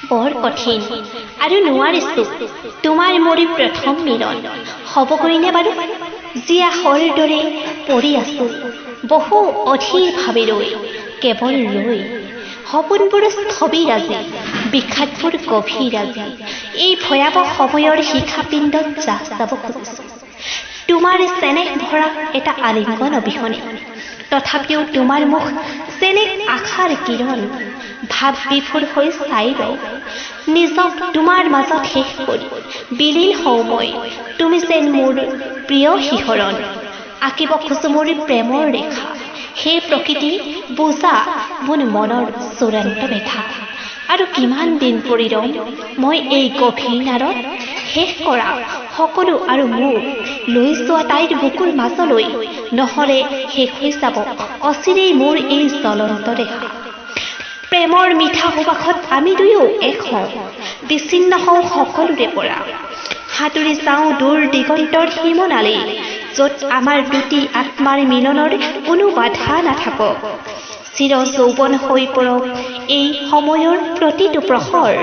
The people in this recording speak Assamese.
বৰ কঠিন আৰু নোৱাৰিছো। তোমাৰ মোৰ প্ৰথম মিলন হ'বগৈনে বাৰু? জীয়া শৰ দৰে পৰি আছো বহু অধীৰ ভাৱে ৰৈ, কেৱল ৰৈ। সপোনবোৰ স্থবিৰ আজি, বিষাদবোৰ গভীৰ আজি। এই ভয়াৱহ সময়ৰ শিখাপিণ্ডত জাহ যাব খুজিছো তোমাৰ চেনেহ ভৰা এটা আলিংগন অবিহনে। তথাপিও তোমাৰ মুখ চেনেহ আশাৰ কিৰণ, ভাৱ বিভোৰ হৈ চাই ৰওঁ। নিজক তোমাৰ মাজত শেষ কৰি বিলীন হওঁ মই, তুমি যেন মোৰ প্ৰিয় শিহৰণ। আঁকিব খোজো মোৰ প্ৰেমৰ ৰেখা, সেই প্ৰকৃতি বুজা মোৰ মনৰ চূড়ান্ত বেথা। আৰু কিমান দিন পৰি ৰম মই এই গভীৰ নাৰত? শেষ কৰা সকলো আৰু মোক লৈ যোৱা তাইৰ বুকুৰ মাজলৈ, নহ'লে শেষ হৈ যাব অচিৰেই মোৰ এই জ্বলন্ত ৰেখা। প্ৰেমৰ মিঠা সুবাসত আমি দুয়ো এক হওঁ, বিচ্ছিন্ন হওঁ সকলোৰে পৰা। সাঁতুৰি যাওঁ দূৰ দিগন্তৰ সীমনালৈ, য'ত আমাৰ দুটি আত্মাৰ মিলনৰ কোনো বাধা নাথাকক। চিৰ যৌৱন হৈ পৰক এই সময়ৰ প্ৰতিটো প্ৰহৰ।